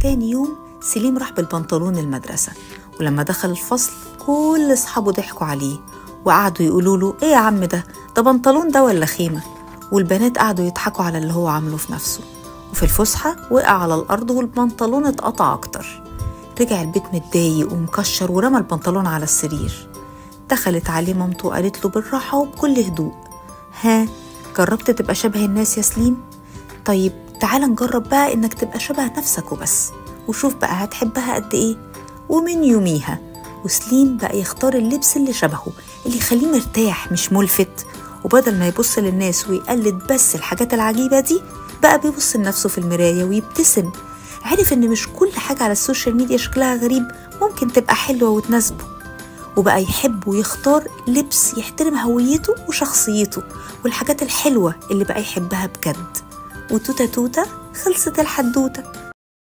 تاني يوم سليم راح بالبنطلون المدرسة، ولما دخل الفصل كل أصحابه ضحكوا عليه وقعدوا يقولوا له إيه يا عم ده بنطلون ده ولا خيمة؟ والبنات قعدوا يضحكوا على اللي هو عامله في نفسه. وفي الفسحة وقع على الأرض والبنطلون اتقطع أكتر. رجع البيت متضايق ومكشر ورمى البنطلون على السرير. دخلت عليه مامته وقالت له بالراحة وبكل هدوء: ها، جربت تبقى شبه الناس يا سليم؟ طيب تعال نجرب بقى إنك تبقى شبه نفسك وبس، وشوف بقى هتحبها قد إيه. ومن يوميها وسليم بقى يختار اللبس اللي شبهه، اللي يخليه مرتاح مش ملفت، وبدل ما يبص للناس ويقلد بس الحاجات العجيبة دي، بقى بيبص لنفسه في المراية ويبتسم. عرف إن مش كل حاجة على ال social media شكلها غريب ممكن تبقى حلوة وتناسبه، وبقى يحب ويختار لبس يحترم هويته وشخصيته والحاجات الحلوة اللي بقى يحبها بجد. وتوتة توتة خلصت الحدوتة.